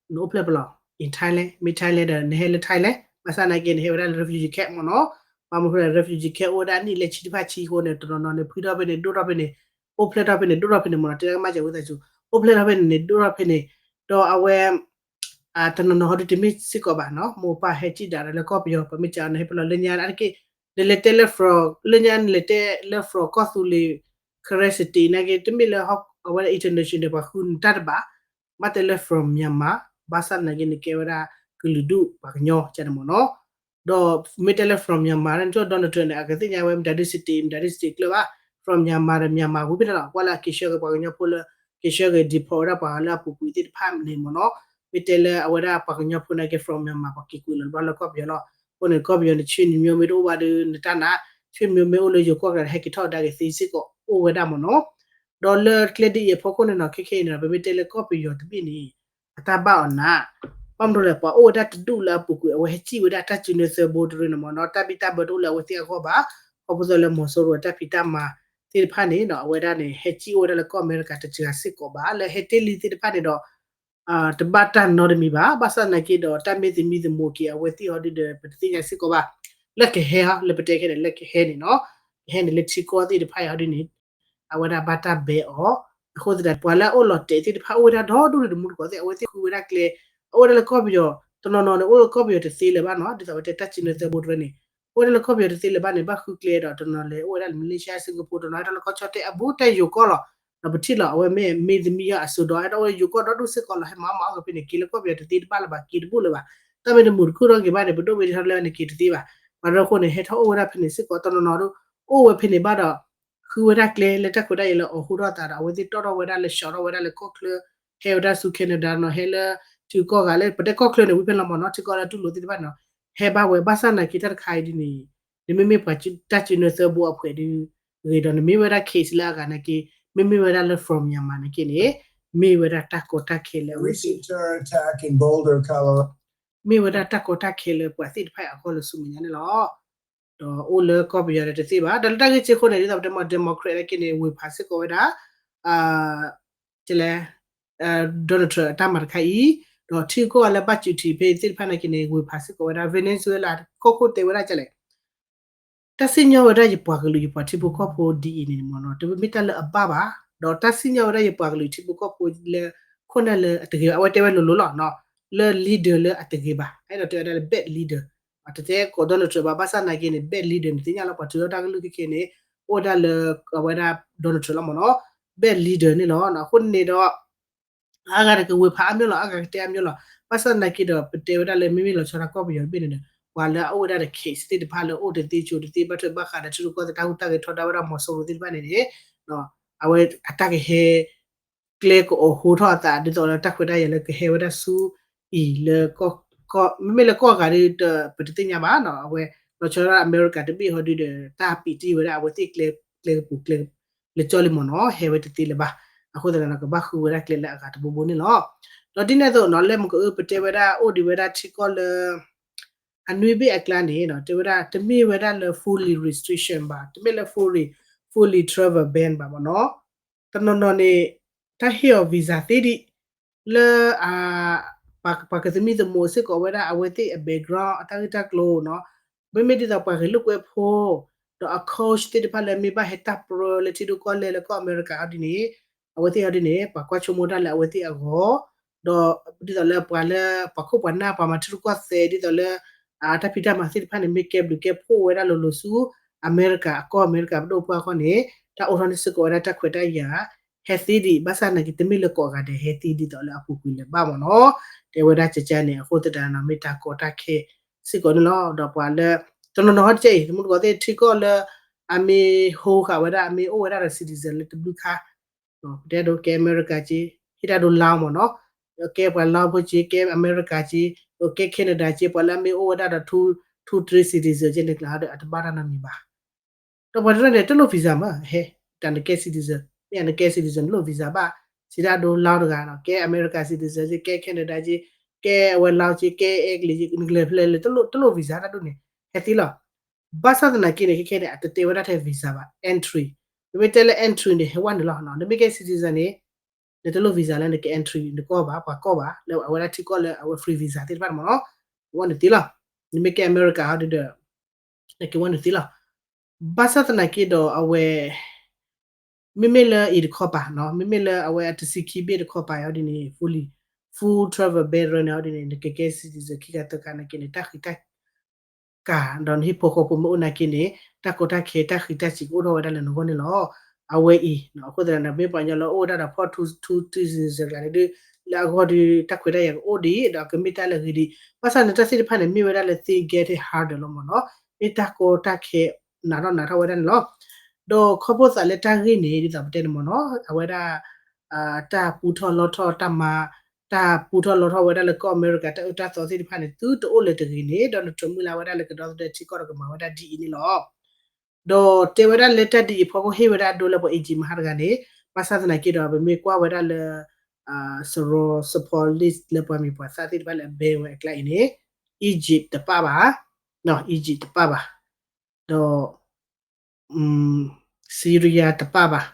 နအိၣ်ဖျဲၣ်ပလီၢ် in Thailand, မ့ၢ် Thailand ဒီးနဟဲလၢ Thailand, ဘၣ်ဆၣ်သနာ်က့ နဟဲဝဲဒၣ်လၢ refugee camp မ့ၢ်နီၤ, ဘၣ်မနုၤဃိလဲၣ် refugee camp အိၣ်ဝဲဒၣ်နံၣ်လၢဆံတဖၣ်ဆံအဃိန့ၣ် တနီၤနီၤန့ၣ် ဖှံထီၣ်ဖဲန့ၣ် ဒိၣ်ထီၣ်ဖဲန့ၣ်, အိၣ်ဖျဲၣ်ထီၣ်ဖဲန့ၣ် ဒိၣ်ထီၣ်ဖဲန့ၣ်မ့ၢ်နီၤ, တဲကမၣ်စၢၤဝံသးစူၤ, အိၣ်ဖျဲၣ်ထီၣ်ဖဲန့ၣ်န့ၣ် ဒိၣ်ထီၣ်ဖဲန့ၣ်, ဒီးအဝဲ တနီၤနီၤဟီဒုတမ့ၢ်စ့ၢ်ကီးဘၣ်နီၤ, မိၢ်ပၢ်ဟဲစံၣ်ဒၣ်ဒီးလၢကီၢ်ပယီၤ ပမ့ၢ်ကးအီၤန့ၣ် ဟဲပလီၢ်လၢညါအါတက့ၢ်, နလဲၤတဲလၢ from လၢညါနလဲၤတဲလၢ from ကီၢ်သူလ့ၤ Karen State နာ်က့ တမ့ၢ်လၢအဝဲဒၣ် international ပှၤဃုနတၢ်တဘၣ်, ဘၣ်တဲလၢ from Myanmar, ဘၣ်ဆၣ်သနာ်က့ နကဲဝဲဒၣ်ကလုာ်ဒူၣ်ပှၤကညီကန့ၣ်မ့ၢ်နီၤ. ဒီးမ့ၢ်တဲလၢ from Myanmar န့ၣ် Donald Trump န့ၣ် အကသ့ၣ်ညါဝဲ မတၤဒု state မတၤဒု state ကျၢၢ်ဘၣ်, from Myanmar ဒီး Myanmar ဝံၤဖဲန့ၣ်လီၤ. ကွၢ်လၢအက့ၤဆှၢက့ၤပှၤကညီဖိလၢ က့ၤဆှၢက့ၤ deport ဝဲဒၣ်ပှၤလၢအပူၤကွံာ်သ့ၣ်တဖၣ်န့ၣ်မ့ၢ်နီၤ. မ့ၢ်တဲလၢအဝဲဒၣ်ပှၤကညီဖိနာ်က့ from Myanmar ပှၤက့ၤကွံာ်လီၤဘၣ်လၢကီၢ်ပယီၤလီၤ. အဃိန့ၣ် ကီၢ်ပယီၤန့ၣ် ဆွေမျိုးမ့ၢ်တအိၣ်ဘၣ်ဒီး နတၢ်နာ်, ဆွေမျိုး မ့ၢ်အိၣ်လၢယိၤကီၢ်ဂၤဒီး ဟဲက့ၤထီၣ်ကဒါက့ၤသ့စ့ၢ်ကီးအိၣ်ဝဲဒၣ်မ့ၢ်နီၤ. ဒီးလၢကျဲဒ်အံၤအဖီခိၣ်န့ၣ်နီၤ ခဲခဲအံၤန့ၣ်ဒီး ပမ့ၢ်တဲလၢကီၢ်ပယီၤတဘ့ၣ်န့ၣ် အတၢ်ဘၣ်အီၤနး, ဘၣ်မနုၤလဲၣ် ပှၤအိၣ်ဝဲဒၣ်တဒူၣ်လၢအပူၤကွံာ် အဝဲဟဲစံၣ်ဝဲဒၣ်တၢ်စုနၢသၢဘိတရၢန့ၣ်မ့ၢ်နီၤ, တၢ်ဘံၣ်တၢ်ဘၢတအိၣ်လၢအဝဲသ့ၣ်အဂီၢ်ဘၣ်, ခီဖျိလၢမီၤစိရိၤအတၢ်ဖံးတၢ်မၤသ့ၣ်တဖၣ်န့ၣ်နီၤ အဝဲဒၣ်န့ၣ် ဟဲစံၣ်အိၣ်ဝဲဒၣ်လၢကီၢ်အမဲရကၤတစှၤစ့ၢ်ကီးဘၣ်, လၢဟဲတ့ၢ်လံသ့ၣ်တဖၣ်န့ၣ်ဒီး တဘၣ်တၢ်နီတမံၤဘၣ်, ဘၣ်ဆၣ်သနာ်က့ဒီး တၢ်မ့ၢ်သမံသမိးက့ၤအဝဲသ့ၣ်ဟီဒုဒီး ပတသ့ၣ်ညါစ့ၢ်ကီးဘၣ်, လၢကဟဲဟီ လၢပတဲခဲန့ၣ် လၢကဟဲန့ၣ်နီၤ, ကဟဲန့ၣ်လၢထံကီၢ်သ့ၣ်တဖၣ်အံၤဟီဒုန့ၣ် အဝဲဒၣ်ဘၣ်တၢ်ဘဲအီၤ, အဃိသတး ပှၤလၢအအိၣ်လီၤတဲာ်သ့ၣ်တဖၣ် အိၣ်ဝဲဒၣ်ဒီဒူၣ်န့ၣ် တမူတကိးသ့ၣ် အဝဲသ့ၣ်ဃုဝဲဒၣ်ကျဲ, အအိၣ်ဝဲဒၣ်လၢကီၢ်ပယီၤ, တနီၤနီၤန့ၣ် အိၣ်လၢကီၢ်ပယီၤတသ့လၢၤဘၣ်နီၤ, ဒ်သိးဝဲတဲတၢ်စုနၢသၢဘိတရၢန့ၣ်, အိၣ်ဝဲဒၣ်လၢကီၢ်ပယီၤတသ့လၢၤဘၣ်န့ၣ် ဘၣ်ဃုကျဲဒီး တနီၤလဲၤအိၣ်ဝဲဒၣ်လၢ Malaysia Singapore တနီၤဟဲထီၣ်လၢကီၢ်ဆီတဲာ်အဘူးတၢ်ယိၤကီၢ်လီၤ, ဒီးပထံၣ်လီၤ အဝဲမ့ၢ်မ့ၢ်သမံယီၤအစိဒီး ဟဲထီၣ်အိၣ်လၢယိၤကီၢ်ဒီဒူၣ်စ့ၢ်ကီးလီၤ, ဟဲမၤအီၣ်မၤအီၣ်က့ၤဖဲန့ၣ် က့ၤလၢကီၢ်ပယီၤတသ့တဘၣ်လၢၤဘၣ်, က့ၤတဘူၣ်လၢၤဘၣ်, တၢ်မ့ၢ်တမုာ်တခုၣ်ထီၣ်က့ၤဘၣ်န့ၣ် ပဒိၣ်မ့ၢ်တထီၣ်လၢန့ၣ်က့ၤတသ့ဘၣ်, ပှၤဒီးအဃိန့ၣ် ဟဲထီၣ်အိၣ်ဝဲဒၣ်ဖဲန့ၣ်စ့ၢ်ကီး တနီၤနီၤဒိၣ်အိၣ်ဝဲဖဲန့ၣ်ဘၣ်ဒီး ဃုဝဲဒၣ်ကျဲလၢတၢ်ခွဲးတၢ်ယာ်လၢအီၣ်ဟူထီၣ်အသးဒီး အဝဲသ့ၣ်တီၣ်ထီၣ်ဝဲဒၣ်လၢ ဆှီထီၣ်ဝဲဒၣ်လၢကီၢ်ချၢ, ဟဲဝဲဒၣ်ဆူ Canada နီၤ, ဟဲလၢ ထံကီၢ်ဂၤလၢ ပတဲကီၢ်ချၢန့ၣ် ဝံၤဖဲလီၤမ့ၢ်နီၤ, ထံကီၢ်လၢတူၢ်လိာ်သ့ၣ်တဖၣ်န့ၣ်နီၤ, ဟဲဘၣ်ဝဲ ဘၣ်ဆၣ်သနာ်က့ တၢ်တခါအံၤဒ်န့ၣ် နမ့မ့ၢ်ပှၤတၢ်စုနၢသၢဘိအဖှဲးဒ်ဂ့ၤဒီး နမ့ၢ်ဝဲဒၣ် case လၢအဂၤနာ်က့ မ့မ့ၢ်ဝဲဒၣ်လၢ from Myanmar နာ်က့န့ၣ် မ့ၢ်ဝဲဒၣ်တၢ်ကီတၢ်ခဲလၢအဝဲသ့ၣ် မ့ၢ်ဝဲဒၣ်တၢ်ကီတၢ်ခဲလၢပှၤသ့ၣ်တဖၣ်အဂီၢ်လၢဆူမဲာ်ညါန့ၣ်လီၤ. ဒီးအိၣ်လၢကီၢ်ပယီၤဒီးတသ့ဘၣ်, ဒီးလၢတၢ်ဂ့ၢ်စ့ၢ်ခိၣ်န့ၣ် ဒ်သိးပတဲမ့ၢ် Democrat နာ်က့န့ၣ် ဝ့ၤဖးစ့ၢ်ကီးဝဲဒၣ် တဲလဲၣ် Donald Trump အတၢ်မၤတခါအံၤ, ဒီးထံကီၢ်လၢဘၣ်စူးထံးဖဲသ့ၣ်တဖၣ်နာ်က့န့ၣ် ဝ့ၤဖးစ့ၢ်ကီးဝဲဒၣ် Venezuela ကီၢ်ခိၣ်တဲဝဲဒၣ်ကလဲၣ် တၢ်စံၣ်ညီၣ်ဝဲဒၣ်ယပှၤကလုာ်ယပှၤထံဖိကီၢ်ဖိဒ်အံၤန့ၣ်မ့ၢ်နီၤ တမ့ၢ်တၢ်လၢအဘၣ်ဘၣ်, ဒီးတၢ်စံၣ်ညီၣ်ဝဲဒၣ်ယပှၤကလုာ်ထံဖိကီၢ်ဖိလၢ ခိၣ်နၢ်လၢအတဂ့ၤဘၣ် အဝဲတဲဝဲလိၤလိၤလီၤနီၤ, လၢ leader လၢအတဂ့ၤဘၣ် အဲၣ်ဒိးတဲဝဲဒၣ်လၢ bad leader, တတဲကိး Donald Trump ဘၣ် ဘၣ်ဆၣ်သနာ်က့န့ၣ် bad leader န့ၣ် သ့ၣ်ညါလီၤပှၤထုးထီၣ်တၢ်ကလုၢ်ခဲခဲန့ၣ် အိၣ်ဝဲဒၣ်လၢ အဝဲဒၣ် Donald Trump လီၤမ့ၢ်နီၤ, bad leader န့ၣ်လီၤ. အဃိန့ၣ်ဒီး အါဂၤတကဝ့ၤဖးအါမးလီၤ အါဂၤကတဲအါမးလီၤ, ဘၣ်ဆၣ်သနာ်က့ဒီး ပတဲဝဲဒၣ်လၢမ့မ့ၢ်လီၤဆီဒၣ်ကီၢ်ပယီၤတဘ့ၣ်န့ၣ်ဒီး ပှၤလၢအအိၣ်ဝဲဒၣ်ဒီး case သ့ၣ်တဖၣ်လၢအိၣ်တသ့ဆိးတသ့ ဘၣ်ထွဲဘၣ်ဃးဒီးထံရူၢ်ကီၢ်သဲးတၢ်ဟူးတၢ်ဂဲၤထီဒါဝဲဒၣ်မီၤစိရိၤသ့ၣ်တဖၣ်န့ၣ်န့ၣ် အဝဲအတၢ်ကဟဲ ကျဲကအိၣ်ဟူထီၣ်အသး ဒ်သိးလၢတၢ်ခွဲးတၢ်ယာ်လၢကဟဲဝဲဒၣ်ဆူအံၤလၢ မ့မ့ၢ်လၢကီၢ်ဂၤဒ်ဒီး ပတသ့ၣ်ညါဘၣ်နီၤ, အဝဲ လီၤဆီဒၣ်အမဲရကၤတဘ့ၣ်ဟီဒ်ဒီး တၢ်ပံးတံၢ်ဝဲဒၣ်အဝဲသ့ၣ်ကျဲကပူၤကျဲ လၢကၠီလံမ့ၢ်နီၤ ဟဲဝဲတသ့လၢၤဘၣ်, အဃိသတးဒီး ကဘၣ်ဃုဝဲဒၣ်ကျဲလၢအဂၤတဘိဘိန့ၣ်လီၤ. ဒီးဒ်န့ၣ်အသိးနီၤ လၢမကအၢပတဲဝဲဒၣ် အိၣ်ဒံးဝဲဒၣ်ထံကီၢ်လၢ အနွံဘ့ၣ်အကျါန့ၣ်နီၤ တဲဝဲဒၣ် တမ့ၢ်ဝဲဒၣ်လၢ fully restriction ဘၣ်, တမ့ၢ်လၢ fully, fully travel ban ဘၣ်မ့ၢ်နီၤ, တနီၤနီၤန့ၣ် တၢ်ဟ့ၣ်အီၤ visa သ့ဒံး လၢ ပှၤကသမံသမိးစ့ၢ်ကီးဝဲဒၣ်အဝဲသ့ၣ်အ background အတၢ်ဂ့ၢ်တၢ်ကျိၤနီၤ, မ့မ့ၢ်ဒ်သိးပှၤဂ့ၤလိာ်ကွဲဖိ ဒီးအ coach သ့ၣ်တဖၣ်လၢမ့ၢ်ဘၣ်ဟဲတၢ်ပြၢလၢထံဒိၣ်ကီၢ်လဲၢ်လၢကီၢ်အမဲရကၤဟီဒ်န့ၣ် အဝဲသ့ၣ်ဟီဒ်န့ၣ် ပှၤကွၢ်ဆိကမိၣ်တၢ်လၢအဝဲသ့ၣ်အဂီၢ်, ဒီးဒ်သိးလၢပှၤလၢ ပှၤခိၣ်ပှၤနၢ်ပှၤမၤထံရူၢ်ကီၢ်သဲး ဒ်သိးလၢ တၢ်ဖံးတၢ်မၤသ့ၣ်တဖၣ်န့ၣ် မ့ၢ်ကဲဘျုးကဲဖှိၣ်ဝဲဒၣ်လိၤလိၤဆူ အမဲရကၤ အကီၢ်အမဲရကၤပဒိၣ်ပှၢ်အဂီၢ်န့ၣ် တၢ်အိးထီၣ်န့ၢ်စ့ၢ်ကီးဝဲဒၣ်တၢ်ခွဲးတၢ်ယာ် ဟဲသ့ဒံး ဘၣ်ဆၣ်သနာ်က့ တမ့ၢ်လၢကိးဂၤဒဲးဟဲသ့ဒ်သိးလၢအပူၤကွံာ်လၢၤဘၣ်မ့ၢ်နီၤ, တဲဝဲဒၣ်ကကါန့ၣ် အဃိသတးဒီး မ့ၢ်တၢ်ကီတၢ်ခဲစ့ၢ်ကီးန့ၣ်လီၤ. ဒီးပှၤလၢ တနီၤနီၤဟီတကဲအံၤ သမူသကိးသ့ၣ်ထံကီၢ်လၢ အမ့ၢ်ဟိဃာ်ဝဲဒၣ် အမ့ၢ်အိၣ်ဝဲဒၣ်ဒီး citizen လၢတဘျုးခါ ပတဲဒိးကဲအမဲရကၤက့ ဟ့ၣ်တၢ်ဒိလါမ့ၢ်နီၤ, ကဲပှၤလါဖိက့ ကဲအမဲရကၤက့ ကဲ Canada က့ ပှၤလၢအမ့ၢ်အိၣ်ဝဲဒၣ်ဒီး two, two, three citizen က့န့ၣ် ကျါဒီး အတဘၣ်တၢ်နီတမံၤဘၣ်. ဒီးပှၤတရၢၣ်န့ၣ် တလိၣ် visa မး ဟဲ တၢ်နကဲ citizen မ့ၢ်နကဲ citizen နလိၣ် visa ဘၣ်, ဟ့ၣ်တၢ်ဒိလါတဂၤနီၤ, ကဲအမဲရကၤ citizen က့ ကဲ Canada က့ ကဲအဝဲလါက့ ကဲအဲကလံးက့ နကလဲၤဖဲလဲၣ် တလိၣ် visa တၢ်ဒိၣ်န့ၣ် ဟဲသ့လီၤ. ဘၣ်ဆၣ်သနာ်က့န့ၣ် ခဲခဲန့ၣ် အတတဲဝဲဒၣ်ထဲ visa ဘၣ် entry, ပမ့ၢ်တဲလၢ entry န့ၣ် ဟဲဝဲနုာ်လီၤနီၤ, နမ့ၢ်ကဲ citizen န့ၣ် နတလိၣ် visa လၢနက entry နကီၢ်ဘၣ် ပှၤကီၢ်ဘၣ် လၢအဝဲဒၣ်ထံကီၢ်လၢအဝဲ free visa သ့ၣ်တဖၣ်န့ၣ်မ့ၢ်နီၤ, ဝဲနုာ်သ့လီၤ. နမ့ၢ်ကဲအမဲရကၤဟီဒ်ဒီး နကဲဝဲနုာ်သ့လီၤ. ဘၣ်ဆၣ်သနာ်က့ဒီးအဝဲ မ့မ့ၢ်လၢအံၤတခီပၤနီၤ, မ့မ့ၢ်လၢအဝဲအတဆံခံဘ့ၣ်တခီပၤအံၤဒ်န့ၣ် fully, full travel ban ရၢန့ၣ်အံၤဒ်န့ၣ် နကကဲ citizen ခံဂၤသၢဂၤနာ်က့န့ၣ် တၢ်ဃံတၢ် ကၤ ဒီးနဟံၣ်ဖိဃီဖိမ့ၢ်အိၣ်နာ်က့န့ၣ် တၢ်ကီတၢ်ခဲတၢ်ဃံတၢ်စံးကအိၣ်ထီၣ်ဝဲဒၣ်လၢနဂီၢ်န့ၣ်လီၤ. အဝဲအံၤ အဃိသတးဒီး မ့ၢ်ပှၤကညီလၢအိၣ်ဝဲဒၣ်ဒီး ဖီၣ်ထူထူ citizen ကျါန့ၣ်ဒုး လၢအဂီၢ်ဒုး တၢ်ခွဲးတၢ်ယာ်ကအိၣ်ဒံး ဒီးကမ့ၢ်တၢ်လၢအဂ့ၤဒံး ဘၣ်ဆၣ်န့ၣ် တၢ်သ့ၣ်တဖၣ်န့ၣ် မ့ၢ်ဝဲဒၣ်လၢ things getting harder လီၤမ့ၢ်နီၤ, မ့ၢ်တၢ်ကီတၢ်ခဲ နးထီၣ်နးထီၣ်ဝဲဒၣ်န့ၣ်လီၤ. ဒီးခီဖျိသးလၢတၢ်ဂ့ၢ်န့ၣ် ဒ်သိးပတဲန့ၣ်မ့ၢ်နီၤ အဝဲဒၣ် တၢ်ပူထီၣ်လီထီၣ်တၢ်မၤ တၢ်ပူထီၣ်လီထီၣ်ဝဲဒၣ်လၢကီၢ်အမဲရကၤ တၢ်အၢတၢ်သီသ့ၣ်တဖၣ်န့ၣ် သုတအိၣ်လၢၤတဂ့ၤန့ၣ် Donald Trump မုၢ်လၢ်ဝဲဒၣ်လၢကဒီသဒၢထံကီၢ်ဒီးကမၤဝဲဒၣ်ဒ်အံၤန့ၣ်လီၤ. ဒီးတဲဝဲဒၣ်လၢတၢ်ဒ်အံၤအဖီခိၣ်ဟ့ၣ်ဝဲဒၣ်အဒိလၢပှၤ Egypt မဟါတဂၤန့ၣ် ဘၣ်ဆၣ်သနာ်က့ဒီး ပမ့ၢ်ကွၢ်ဝဲဒၣ်လၢ စရီစဖီ list လၢပှၤမံၤပှၤသၣ်သ့ၣ်တဖၣ်လၢအဘဲဝဲအကျါအံၤန့ၣ် Egypt တပၣ်ဘၣ်, Egypt တပၣ်ဘၣ်, ဒီး Syria တပၣ်ဘၣ်.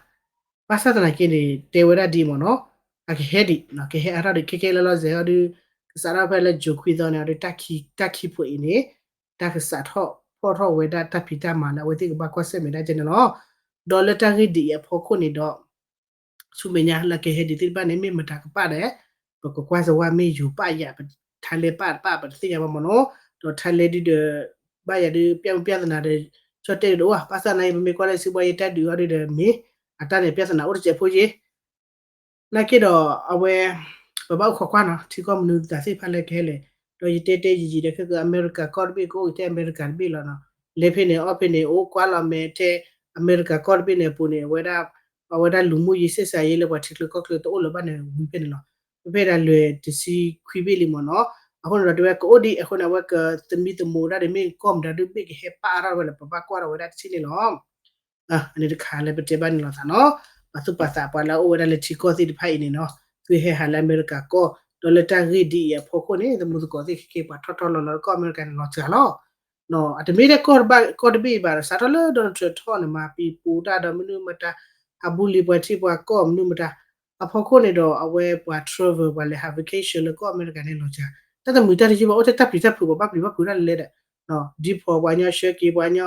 ဘၣ်ဆၣ်သနာ်က့န့ၣ် တဲဝဲဒၣ်ဒ်အံၤမ့ၢ်နီၤ, အကဟဲဒံး ကဟဲအါထီၣ်ဒံး ခဲကဲလၢလီၤစဲၤအီၤဒုး ကစးထီၣ်ဖဲလၢ June ခွံသီန့ၣ်အီၤဒုး တၢ်ခံဖုအံၤန့ၣ် တၢ်ကစးထီၣ်ဖီၣ်ထီၣ်ဝဲဒၣ်တၢ်ဖံးတၢ်မၤလၢအဝဲသ့ၣ်ကဘၣ်ကွၢ်ဆၢၣ်မဲာ်ဒၣ်ကဲန့ၣ်လီၤ. ဒီးလၢတၢ်ဂ့ၢ်ဒ်အံၤအဖီခိၣ်န့ၣ်ဒီး ဆူမဲာ်ညါလၢကဟဲဒံးသ့ၣ်တဖၣ်န့ၣ် မ့ၢ်မတၤကပၣ်ဒီး ပကကွၢ်စၢၤဝဲမ့ၢ်ယိၤပၣ်ယၤ Thailand ပၣ်တပၣ်ပတသ့ၣ်ညါဘၣ်မ့ၢ်နီၤ, ဒီး Thailand ဒုးဒီး ဘၣ်ယၤဒုး ပြဿနာ ပြဿနာ ဒီး ကၠီၣ်တဲၣ်ဒုးတအိၣ်ဘၣ်, ဘၣ်ဆၣ်သနာ်က့ ပမ့ၢ်ကွၢ်လၢစံးဘှီယဲတၢ်ဒုးအီၤဒုးဒီး မ့ၢ် အတၢ်န့ၣ် ပြဿနာ အိၣ်တစဲးဖိယ့ၢ် နာ်က့ဒီးအဝဲ ပဘၣ်အိၣ်ခိးကွၢ်နီၤ ထံကီၢ်မနုၤသးသ့ၣ်တဖၣ်လၢကဟဲလဲၣ်, ဒီးယတဲတဲယံာ်ယံာ်ဒီးခဲကၢအမဲရကၤကီၢ်တဘ့ၣ် ကအိၣ်ကတဲအမဲရကၤတဘ့ၣ်လီၤနီၤ, လဲၤဖဲန့ၣ်အီၣ်ဖဲန့ၣ် အိၣ်ကွၢ်လီၤမဲာ်ထဲအမဲရကၤကီၢ်တဘ့ၣ်န့ၣ်အပူၤန့ၣ် အဝဲဒၣ် အဝဲဒၣ်လူမှုရေးဆက်ဆံရေးလၢပှၤထံချၢကီၢ်ချၢတအိၣ်လၢၤဘၣ်န့ၣ် ဝံၤဖဲန့ၣ်လီၤ. ဖဲဒၣ်လွဲၢ်တဆံခွံဘ့ၣ်လံမ့ၢ်နီၤ, အဃိန့ၣ်ဒီးတဲဝဲကအိၣ်ဒံး အဃိန့ၣ် အဝဲကသမံသမိးဒၣ်ဒီး မ့ၢ်ကီၢ်မတၤဒုးဘ့ၣ်ကဟဲပၣ်အါထီၣ်ဝဲလၢပဘၣ်ကွၢ်ထီၣ်ဝဲဒၣ်တထံၣ်န့ၣ်လီၤ. အန့ၣ်တခါလၢပတဲဘၣ်န့ၣ်လီၤသးနီၤ, ပာ်သူၣ်ပာ်သးပှၤလၢအအိၣ်ဝဲဒၣ်လၢထံကီၢ်သ့ၣ်တဖၣ်အံၤန့ၣ်နီၤ, သုဟဲဟးလၢအမဲရကၤကီၢ် ဒီးလၢတၢ်ဂ့ၢ်ဒ်အံၤအဖီခိၣ်န့ၣ် သမူသကိးသ့ၣ်ခဲက့ၤ ပှၤထီၣ်ထီၣ်လီၤလီၤလၢကီၢ်အမဲရကၤန့ၣ်လီၤစှၤလီၤ. အတမ့ၢ်ထဲကီၢ်တဘ့ၣ်ဘၣ်ဒီး စးထီၣ်လၢ Donald Trump ထီၣ်န့ၣ် မၤပံၤပူၤတၢ်ဒီးမနုၤမတၤ ဟးဘူးလံၤပှၤထံပှၤကီၢ်မနုၤမတၤ အဖီခိၣ်န့ၣ်ဒီး အဝဲပှၤ travel ပှၤလဲၤဟး vacation လၢကီၢ်အမဲရကၤန့ၣ်လီၤစှၤ, တၢ်တမုာ်တၢ်တယုၢ်ဘၣ် အိၣ်ထဲတၢ်ပျံၤတၢ်ဖုး ပှၤဘၣ်ပျံၤဘၣ်ဖုးတၢ်လဲၤလဲၤဒီး ဒ်ဖိပှၤညီ ဆှၢက့ၤပှၤညီ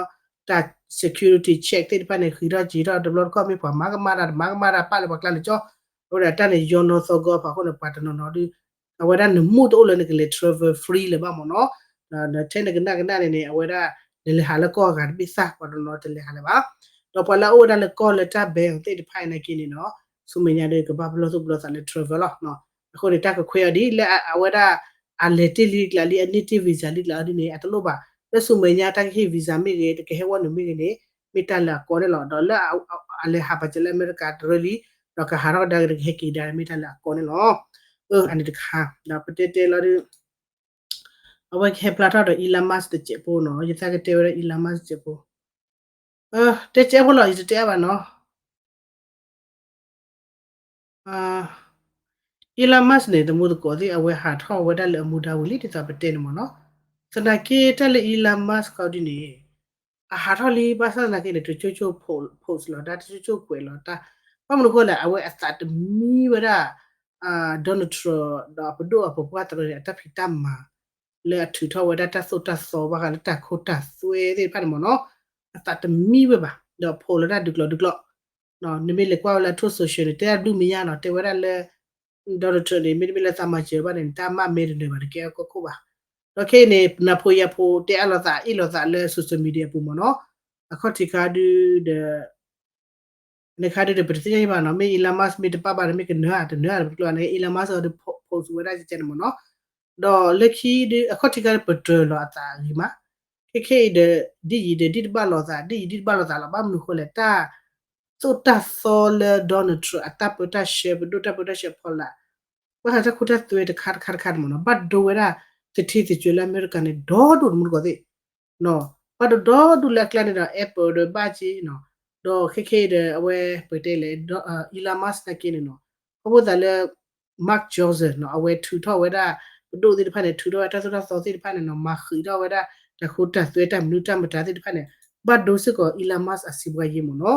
တၢ် security check သ့ၣ်တဖၣ်န့ၣ် ဃံးထီၣ်က့ၤထီၣ် တဘျီတခီၣ်မ့ၢ်ပှၤမၤကမၣ်တၢ် တမၤကမၣ်တၢ် ပာ်လၢပှၤကျါလၢကၠီ, အဝဲဒၣ်တၢ်န့ၣ် ယီနီၢ်သီကီဖးခိၣ်န့ၣ် ပှၤတနီၤနီၤဒုး အဝဲဒၣ်နမူတအိၣ်လၢနကလဲၤ travel free လၢၤဘၣ်မ့ၢ်နီၤ, ဒီးထဲနကနၣ်ကနၣ်န့ၣ်န့ၣ် အဝဲဒၣ် နလဲၤဟးလၢကီၢ်အဂၤတဘ့ၣ်သၣ် ပှၤတနီၤနီၤတလဲၤဟးလၢၤဘၣ်, ဒီးပှၤလၢအအိၣ်ဝဲဒၣ်လၢကီၢ်လၢတၢ် ban သ့ၣ်တဖၣ်အံၤနာ်က့န့ၣ်နီၤ, ဆူမဲာ်ညါဒီးကဘၣ်ပလီၢ်သူၣ်ပလီၢ်သးလၢ travel လီၤ. အဃိန့ၣ် တၢ်ကခွဲးအီၤဒ်လၢအဝဲဒၣ် အလဲၤတ့ၢ်လံကျါလံ အန့ၢ်တ့ၢ် visa လံကျါအီၤဒ်န့ၣ် အတလိၣ်ဘၣ်, လၢဆူမဲာ်ညါတၢ်ကဟ့ၣ် visa မ့ၢ်ဂ့ၤ တကဟဲဝီနုာ်မ့ၢ်ဂ့ၤန့ၣ် မ့ၢ်တၢ်လၢအကီန့ၣ်လီၤ. ဒီးလၢအလဲၤဟးပာ်စၢၤလၢအမဲရကၤတရၢလံ, ဒီးကဟးထီၣ်ကဒါက့ၤ တကဟဲက့ၤကဒါက့ၤ မ့ၢ်တၢ်လၢအကီန့ၣ်လီၤ. အန့ၣ်တခါ ဒီးပတဲတဲလီၤဒုး အဝဲကဟဲဖျါထီၣ်ဒီး Elon Musk တစဲးဖိနီၤ, ယသးကတဲဝဲဒၣ် Elon Musk တစဲးဖိ, တဲစဲးဖိလီၤ ယတတဲအါဘၣ်နီၤ. Elon Musk န့ၣ် သမူသကိးသ့ၣ် အဝဲဟးထီၣ်ဝဲဒၣ်လၢအမူဒါဝံၤလံ ဒ်သိးပတဲန့ၣ်မ့ၢ်နီၤ, သနာ်က့တၢ်လၢ Elon Musk ခီဒ်န့ၣ် အဟးထီၣ်လံ ဘၣ်ဆၣ်သနာ်က့န့ၣ် တကၠိကၠိ post လီၤတၢ် တကၠိကၠိကွဲးလီၤတၢ်, ဘၣ်မနုၤအဃိလဲၣ် အဝဲအသးတမံဝဲဒၣ် Donald Trump ဒီးအပဒိၣ်အပပှၢ်တရၢန့ၣ် အတၢ်ဖံးတၢ်မၤ လၢအထုးထီၣ်ဝဲဒၣ်တၢ်သိၣ်တၢ်သီဘၣ်ဃးလၢတၢ်ခိတၢ်သွဲသ့ၣ်တဖၣ်န့ၣ်မ့ၢ်နီၤ, အသးတမံဝဲဘၣ်, ဒီး post လီၤတၢ်ဒုးကျိၤဒုးကျိၤ, နမ့ၢ်လဲၤကွၢ်ဝဲလၢအ Truth Social န့ၣ် တဲတၢ်ဘျုးမံၤညါနီၤ, တဲဝဲဒၣ်လၢ Donald Trump န့ၣ် မ့တမ့ၢ်လၢသးမၤစၢၤဘၣ်န့ၣ် တၢ်မၤမ့ၢ်တနၢၤဘၣ် တကဲအကီၢ်ခိၣ်ဘၣ်, ဒီးခဲအံၤန့ၣ် နၢ်ဖိယာ်ဖိတဲအါလိာ်သးအ့ၣ်လိာ်သးလၢ social media အပူၤမ့ၢ်နီၤ, အခီၣ်ထံးခါဒုးဒီး န့ၣ်ခါဒုးဒီး ပတသ့ၣ်ညါဘၣ်နီၤ, မ့ၢ် Elon Musk မ့ၢ်တပာ်ဘၣ်ဒီး မ့ၢ်ကနၢၤဧါ တနၢၤဧါ တကျိၤန့ၣ် Elon Musk အီၤဒုး post ဝဲဒၣ်ကဲန့ၣ်မ့ၢ်နီၤ, ဒီးလၢခံဒုး အခီၣ်ထံးခါဒုး ပတြၢၤလီၤအသးအဂ့ၤမး, ခဲခဲအံၤဒီး ဒ်ယံၤဒီး ဒ်တဘၣ်လိာ်သး ဒ်ယံၤဒ်တဘၣ်လိာ်သးလီၤ, ဘၣ်မနုၤအဃိလဲၣ် တၢ်သိၣ်တၢ်သီလၢ Donald Trump အတၢ်ပၢတၢ်ဆှၢ ပဒိၣ်တၢ်ပၢတၢ်ဆှၢဖီလာ် ဘၣ်ဃးတၢ်ခိတၢ်သွဲတခါတခါတခါန့ၣ်မ့ၢ်နီၤ, ဘၣ်ဒိဝဲဒၣ် သထ့သကွဲးလၢအမဲရကၤန့ၣ် ဒီဒိၣ်တမူတကိးသ့ၣ် ဘၣ်ဒိဒီဒိၣ်လၢအကျါန့ၣ်ဒီး Apple ဒီးဘၣ်က့နီၤ, ဒီးခဲခဲအံၤဒီး အဝဲ ပတဲလဲၣ် Elon Musk နာ်က့န့ၣ်နီၤ, ခီဖျိသးလၢ Mark Zuckerberg နီၤ, အဝဲထုးထီၣ်ဝဲဒၣ် ပဒိၣ်သ့ၣ်တဖၣ်န့ၣ် ထုးထီၣ်ဝဲတၢ်သိၣ်တၢ်သီသ့ၣ်တဖၣ်န့ၣ်နီၤ, မၤဃံးထီၣ်ဝဲဒၣ် တၢ်ဃူတၢ်သွဲတၢ်မနုၤတၢ်မတၤသ့ၣ်တဖၣ်န့ၣ် ဘၣ်ဒိစ့ၢ်ကီး Elon Musk အစံးဘှါယ့မ့ၢ်နီၤ,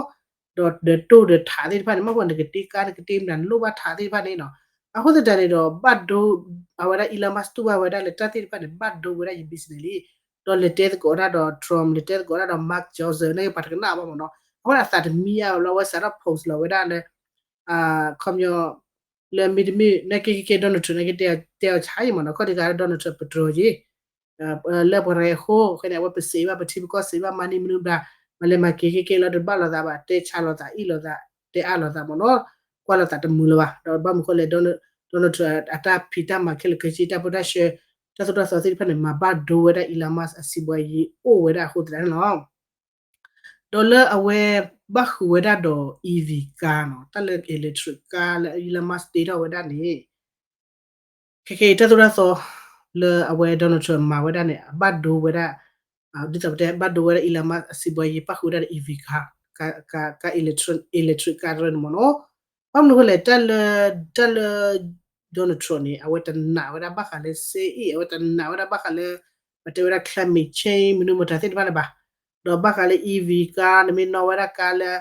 ဒီးဒီးတိၢ်ဒီးထးသ့ၣ်တဖၣ်န့ၣ် မ့ၢ်ပှၤနကတ့ကါနကတ့မတၤနလိၣ်ဘၣ်ထးသ့ၣ်တဖၣ်န့ၣ်နီၤ, အဃိသတးန့ၣ်ဒီး ဘၣ်ဒိ အဝဲဒၣ် Elon Musk တူၢ်ဘၣ်ဝဲဒၣ်လၢတၢ်သ့ၣ်တဖၣ်န့ၣ် ဘၣ်ဒိဝဲဒၣ်ယ business လံ, ဒီးလဲၤတဲသကိးတၢ်ဒီး Trump လဲၤတဲသကိးတၢ်ဒီး Mark Zuckerberg နာ်က့ပှၤတကနၣ်ဘၣ်မ့ၢ်နီၤ, အဃိန့ၣ်အသးတမံအါဘၣ်လီၤ အဝဲစးထီၣ် post လီၤဝဲဒၣ်လၢ ခီပညီ လၢမ့တမ့ၢ် နာ်က့က့ Donald Trump နာ်က့တဲအီၤဆါအံၤမ့ၢ်နီၤ ခီၣ်ထံးကါလၢ Donald Trump ပတြၢၤက့ လၢပှၤရဲၣ်အဃိ ခဲန့ၣ် အဝဲပစံးဘၣ် ပထံပကီၢ်စံးဘၣ် မၤန့ၢ်မနုၤဘၣ် မၤလဲၤမၤက့ၤခဲကဲလီၤ တဘၣ်လိာ်သးဘၣ် တဲဆါလိာ်သး အ့ၣ်လိာ်သး တဲအါလိာ်သးမ့ၢ်နီၤ ကွၢ်လိာ်သးတမုာ်လၢၤဘၣ် ဒီးဘၣ်မနုၤဃိလဲၣ် Donald Trump အတၢ်ဖံးတၢ်မၤခဲလၢာ်ခဲဆ့ တၢ်ပၢတၢ်ဆှၢ တၢ်သိၣ်တၢ်သီသ့ၣ်တဖၣ်န့ၣ် မၤဘၣ်ဒိဝဲဒၣ် Elon Musk အစံးဘှါယံၤအိၣ်ဝဲဒၣ်အဃိသတးန့ၣ်လီၤ. ဒီးလၢအဝဲဘၣ်ဃုာ်ဝဲဒၣ်ဒီး E V ကါနီၤ တၢ်လၢ electric ကါလၢ Elon Musk တ့ထီၣ်ဝဲဒၣ်န့ၣ် ခဲကဲအံၤတၢ်သိၣ်တၢ်သီ လၢအဝဲ Donald Trump မၤဝဲဒၣ်န့ၣ် အဘၣ်ဒိဝဲဒၣ် ဒ်သိးပတဲ ဘၣ်ဒိဝဲဒၣ် Elon Musk အစံးဘှါယံၤ ပၣ်ဃုာ်ဝဲဒၣ်ဒီး E V ကါ ကါ electric ကါတရၢန့ၣ်မ့ၢ်နီၤ ဘၣ်မနုၤဃိလဲၣ် တၢ်လၢ တၢ်လၢ Donald Trump န့ၣ် အဝဲတနာ်ဝဲဒၣ်ဘၣ်ဃးလၢစ့အံၤ အဝဲတနာ်ဝဲဒၣ်ဘၣ်ဃးလၢ ပတဲဝဲဒၣ် climate change မနုၤမတၤသ့ၣ်တဖၣ်န့ၣ်ဘၣ် ဒီးဘၣ်ဃးလၢ E V ကါ နမ့ၢ်နီၣ်ဝဲဒၣ်ကါလၢ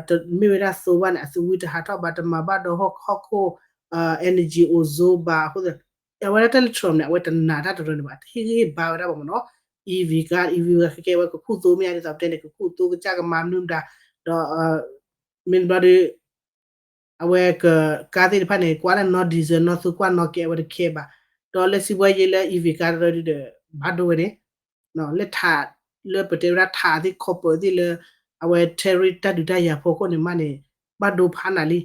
တမ့ၢ်ဝဲဒၣ်သိဘၣ်န့ၣ် အသဝံတဟးထီၣ်ဘၣ် တမၤဘၣ်ဒီးဟီၣ်ခိၣ် energy ozone ဘၣ်အဃိ အဝဲဒၣ်တၢ်လၢ Trump န့ၣ် အဝဲတနာ်တၢ်တရၢန့ၣ်ဘၣ် တဟ့ၣ်ဂံၢ်ဘါဝဲဒၣ်ဘၣ်မ့ၢ်နီၤ E V ကါ E V ကါခဲကဲဝဲကခူၣ်သိမ့ၢ်ဧါဒ်သိးပတဲန့ၣ် ကခူၣ်သိကစၢ်ကမၤမနုၤမတၤ ဒီး မ့ၢ်ဘျီဒီး အဝဲက ကါသ့ၣ်တဖၣ်န့ၣ် ကွၢ်လၢနီၢ် diesel နီၢ်သူကွၢ်နီၢ်ကဲ အဝဲတခဲဘၣ် ဒီးလၢစံးဘှါယံၤလၢ E V ကါတရၢဒုဒီး ဘၣ်ဒိဝဲန့ၣ် လၢထး လၢပတဲဝဲဒၣ်ထးသ့ၣ် copper သ့ၣ်လၢ အဝဲ tariff တၢ်ဒုးတၢ်ယၤဖိအဃိန့ၣ်မးန့ၣ် ဘၣ်ဒိဖးနၤလံ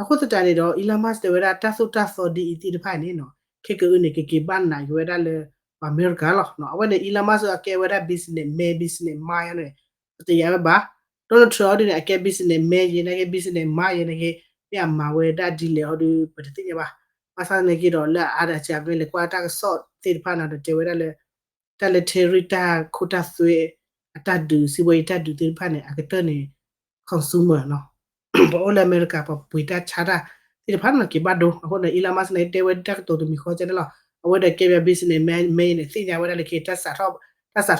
အဃိသတးန့ၣ်ဒီး Elon Musk တဲဝဲဒၣ်တၢ်သိၣ်တၢ်သီဒ်အံၤသ့ၣ်တဖၣ်န့ၣ်နီၤ ခဲကအုန့ၣ် ကက့ၤဘၣ်နးက့ၤဝဲဒၣ်လၢ ပှၤအမဲရကၤလီၤ အဝဲန့ၣ် Elon Musk အကဲဝဲဒၣ် business man business mind န့ၣ် အတယာ်ဝဲဘၣ် Donald Trump အီၤဒုန့ၣ် အကဲ business man ယဲ နာ်က့ business mind ယဲ နာ်က့ မ့ၢ်အမၤဝဲဒၣ်ဒ်လဲၣ်အီၤဒု ပတသ့ၣ်ညါဘၣ် ဘၣ်ဆၣ်သနာ်က့ဒီး လၢအအါဒၣ်စၢ်မ့ၢ်လဲၤကွၢ်တၢ်ကစီၣ်သ့ၣ်တဖၣ်န့ၣ်ဒီး တဲဝဲဒၣ်လၢ တၢ်လၢ tariff တၢ်ခိတၢ်သွဲ အတၢ်ဒုး စံးဘှါယံၤတၢ်ဒုးသ့ၣ်တဖၣ်န့ၣ် အကတၢၢ်န့ၣ် consumer နီၤ ပှၤအိၣ်လၢအမဲရကၤ ပှၤပှ့ၤတၢ်ဆါတၢ်သ့ၣ်တဖၣ်န့ၣ် က့ၤဘၣ်ဒိ အဃိန့ၣ် Elon Musk န့ၣ် တဲဝဲတၢ်ကတိၤတမံၤဃီကဲန့ၣ်လီၤ အဝဲဒီးကဲပှၤ business man မ့ၢ်န့ၣ် သ့ၣ်ညါဝဲဒၣ်လၢခဲ တၢ်စးထီၣ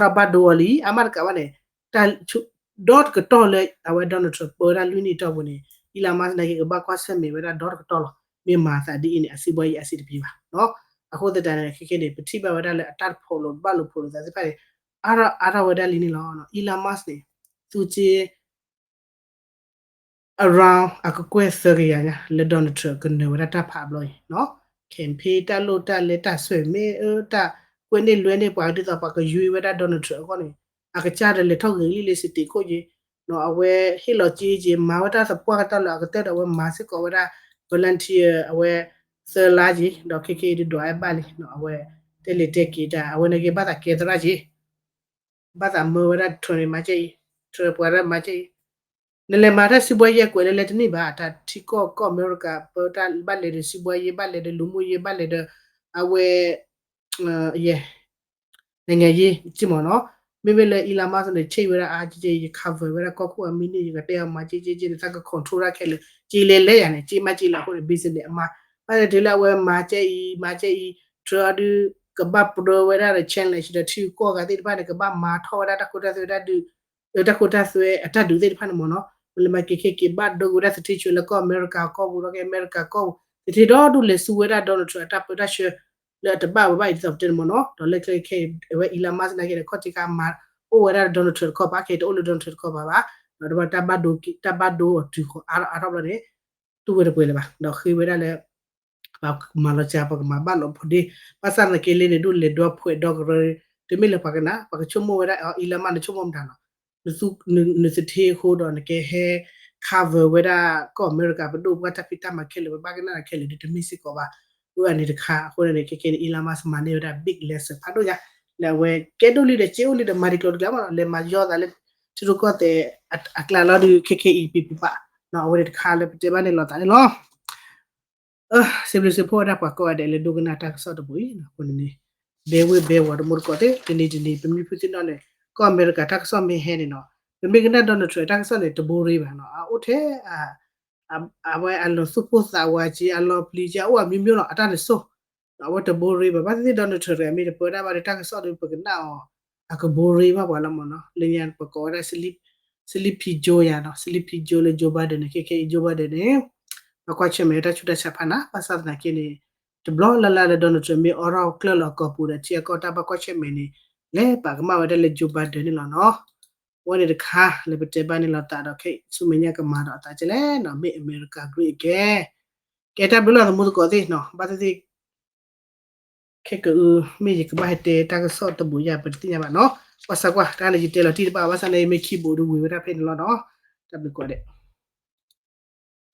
်ဘၣ်ဒိအီၤလံ အါမးတကးဘၣ်န့ၣ် ဒီတကတီၢ်လၢ အဝဲ Donald Trump ပၢတၢ်လွံၢ်နံၣ်အတီၢ်ပူၤန့ၣ် Elon Musk နာ်က့ ကဘၣ်ကွၢ်ဆၢၣ်မဲာ်ဝဲဒၣ်ဒီတကတီၢ်လီၤ မ့ၢ်မၤသးဒ်အံၤန့ၣ် အစံးဘှါယံၤအစံးတပံၤဘၣ် အဃိသတးန့ၣ် ခဲကဲန့ၣ် ပထံၣ်ဘၣ်ဝဲဒၣ်လၢအတၢ်တဖိးလိာ်ဘၣ်လိာ်ဖိးလိာ်သးသ့ၣ်တဖၣ်န့ၣ် အါထီၣ်အါထီၣ်ဝဲဒၣ်လံန့ၣ်လီၤ Elon Musk န့ၣ် သူက့ around အကကွဲၢ်သၢကယၤညါ လၢ Donald Trump ကနၢၤဝဲဒၣ်တၢ်ဖးဘျီအံၤ campaign တၢ်လိၣ်တၢ်လဲတၢ်ဆွဲၣ်မဲအၢ တၢ်ကွဲးန့ၢ်လွဲန့ၢ်ပှၤဒ်သိးပှၤကယွံဝဲဒၣ် Donald Trump အဂီၢ်န့ၣ် အကစၢ်ဒီးလဲၤထီၣ်ဂ့ၤလံလၢ state ခိၣ်က့ အဝဲဟ့ၣ်လီၤက့က့ မၤဝဲတၢ်သပှၢ်ကတၢၢ်လၢအကတၢၢ်ဒီး အဝဲမၤစ့ၢ်ကီးဝဲဒၣ် volunteer အဝဲ သၢလါက့ ဒီးခဲကဲအံၤဒုးဒွးဝဲဘၣ်လံ အဝဲတဲလဲၤတဲက့ၤတၢ် အဝဲန့ၣ်က့ ဘၣ်သးကဲသရၣ်က့ ဘၣ်သးမၢဝဲဒၣ် Trump န့ၣ် မၤကဲအံၤ Trump ပှၤဒၣ်မၤကဲအံၤ နလဲၤမၤတၢ်စံးဘှါယဲၢ်ကွဲးလၢလဲတန့ၢ်ဘၣ် တၢ်ထံကီၢ်ကီၢ်အမဲရကၤ ပၢတၢ်ဘၣ်လဲၤဒီးစံးဘှါယဲၢ် ဘၣ်လဲၤဒီးလူၤမုၢ်ယဲၢ် ဘၣ်လဲၤဒီး အဝဲ ယဲၢ် နိုင်ငံရေး က့မ့ၢ်နီၤ မ့မ့ၢ်လၢ Elon Musk န့ၣ် ဆ့ၣ်ဝဲဒၣ်အါက့က့ ယ cover ဝဲဒၣ်ကီၢ်ခိၣ်အမံၤန့ၣ် ယကတဲအီၤမၤက့က့က့ နသးက control တၢ်ခဲလၢာ် က့လဲၤလဲၤယၤန့ၣ် က့မၤက့လီၤအဃိန့ၣ် business အမၤ ဘၣ်လဲၤတုၤလၢအဝဲမၤကဲအံၤ မၤကဲအံၤ Trump အီၤဒု ကဘၣ်ပြၢဝဲဒၣ်ဒီး challenge ဒီးထံဂုၤကီၢ်ဂၤသ့ၣ်တဖၣ်န့ၣ် ကဘၣ်မၤထီၣ်ဝဲဒၣ်တၢ်ခိတၢ်သွဲတၢ်ဒုး တၢ်ခိတၢ်သွဲအတၢ်ဒုးသ့ၣ်တဖၣ်န့ၣ်မ့ၢ်နီၤ မ့ၢ်လၢမၤက့ၤခဲက့ၤဘၣ်ဒိက့ၤဝဲဒၣ်သထ့ဆှၢလၢကီၢ်အမဲရကၤကီၢ်ပူၤ ဒီးက့ၤအမဲရကၤကီၢ်ပူၤ သထ့ဒီဒူၣ်လဲၤဆူဝဲဒၣ် Donald Trump အတၢ်ပၢတၢ်ဆှၢ လၢအတဘၣ်ဝဲဘၣ်အံၤဒ်သိးပတဲန့ၣ်မ့ၢ်နီၤ ဒီးလၢခဲခဲအံၤ အဝဲ Elon Musk နာ်က့ဒီး ခီၣ်ထံးခါမၤအိၣ်ဝဲဒၣ်ဒီး Donald Trump တခီပၤ ခဲအံၤတအိၣ်လၢ Donald Trump တခီပၤဘၣ် ဒီးတၢ်ဘၣ်ဒိတၢ်ဘၣ်ဒိအီၤတုၤဃီၤအါထီၣ်အါထီၣ်ဘျီန့ၣ် တူၢ်ဝဲတပှဲၤလၢၤဘၣ် ဒီးဃ့ဝဲဒၣ်လၢ ပှၤမၤလီၤစှၤ ပှၤကမၤဘၣ်လီၤဖိးဒ့ ဘၣ်ဆၣ်သနာ်က့လၢန့ၣ် ဒိၣ်လဲၤဒွးဖှဲးဒီကရၢ တမ့ၢ်လၢပှၤကနၣ် ပှၤကဆိကမိၣ်ဝဲဒၣ် Elon Musk နဆိကမိၣ်မတၤနီၤ နသထ့အဃိဒီးနကဟဲ cover ဝဲဒၣ်ကီၢ်အမဲရကၤ ပဒိၣ်ပှၢ်တၢ်ဖံးတၢ်မၤခဲလၢာ် ပဘၣ်ကနၣ်ခဲလၢာ်ဒီးတမ့ၢ်စ့ၢ်ကီးဘၣ် အန့ၣ်တခါ အဃိန့ၣ် ခဲခဲန့ၣ် Elon Musk မၤန့ၢ်ဝဲဒၣ် big lesson ဖးဒိၣ်ညါ လၢအဝဲကဲဒိၣ်လံဒီး က့အိၣ်လံဒီး မၤတံၤကျိၤတကျါမး လဲၤမၤယီၤသးလၢ ထံရူၢ်ကီၢ်သဲးအကျါလီၤဒီး ခဲခဲအံၤပံၤပူၤပာ် အဝဲန့ၣ်တခါလၢပတဲဘၣ်န့ၣ်လီၤသးန့ၣ်လီၤ စံးဘျုးစံးဖှိၣ်ဝဲဒၣ်ပှၤကိးဂၤဒဲးလၢဒိကနၣ်တၢ်ကစီၣ်တပူၤအံၤ အဃိန့ၣ်န့ၣ် ဘဲဝ့ၢ်ဘဲဝီၤတမူတကိးသ့ၣ် တနံၤတနံၤ ပမ့ၢ်ဖုသ့ၣ်နီၣ်န့ၣ် ကီၢ်အမဲရကၤတၢ်ကစီၣ်မ့ၢ်ဟဲန့ၣ်နီၤ ပမ့ၢ်ကနၣ် Donald Trump တၢ်ကစီၣ်န့ၣ် တဘိရ့ဘၣ်နီၤ အအိၣ်ထဲ အဝဲအလီၤသူၣ်ပိၢ်သးဝးက့ အလီၤပျံၤက့ အအိၣ်အမျိုးမျိုးနီၤ အတၢ်န့ၣ်စိ အဝဲတဘိရ့ဘၣ် ဘၣ်သ့ၣ်သ့ၣ် Donald Trump တဂၤမ့ၢ်တပၢဒၣ်ဘၣ်ဒီး တၢ်ကစီၣ်ဒီးပကနၣ်အီၤ အကဘိရ့ဘၣ်ပှၤလီၤမ့ၢ်နီၤ လၢညါပကိးဝဲဒၣ် Sleepy Joe ယၤနီၤ Sleepy Joe လၢ Joe Biden န့ၣ် ခဲခဲအံၤ Joe Biden န့ၣ် ဘၣ်ကွၢ်ဆၢၣ်မဲာ်တၢ်ဆူးတၢ်ဆါဖးနၤ ဘၣ်ဆၣ်သနာ်က့န့ၣ် တဘျီလၢ်လၢ်လၢ Donald Trump မ့ၢ်အိးထီၣ်ကျၢၢ်လီၤအကိာ်ပူၤဒီး ထံအကီၢ်တၢ်ဘၣ်ကွၢ်ဆၢၣ်မဲာ်န့ၣ် လဲၤပာ်ကမၣ်ဝဲဒၣ်လၢ Joe Biden န့ၣ်လီၤနီၤ အဝဲန့ၣ်တခါလၢပတဲဘၣ်န့ၣ်လီၤသးဒီး ခဲအံၤဆူမဲာ်ညါကမၤဒီးအသးကဲလဲၣ်နီၤ မ့ၢ်အမဲရကၤ agree အကဲ ကဲတၢ်ဘျုးလီၤ သမူသကိးသ့ၣ်နီၤ ဘၣ်သ့ၣ်သ့ၣ် ခဲကၢအု မ့ၢ်ယကဘၣ်ဟဲတဲတၢ်ကစီၣ်တဘိးယၤ ပတသ့ၣ်ညါဘၣ်နီၤ ဘၣ်ဆၣ်ကွၢ် တၢ်န့ၣ်ယတဲလီၤတံၢ်တဘၣ် ဘၣ်ဆၣ်န့ၣ် ယမ့ၢ်ခံဘိးဒီးဝံၤဝဲဒၣ်ဖဲန့ၣ်လီၤနီၤ တၢ်ဘျုးကိးဂၤဒဲး